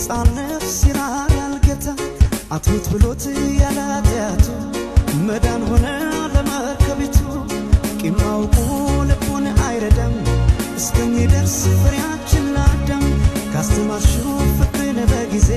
ሕፃን ነፍስ ይራራል ጌታ። አትሙት ብሎት ያለ ኃጢአቱ መዳን ሆነ ለመርከቢቱ። ቂም አውቆ ልቡን አይረዳም እስከሚደርስ ፍሬያችን ለአዳም። ካስተማርሽው ፍቅርን በጊዜ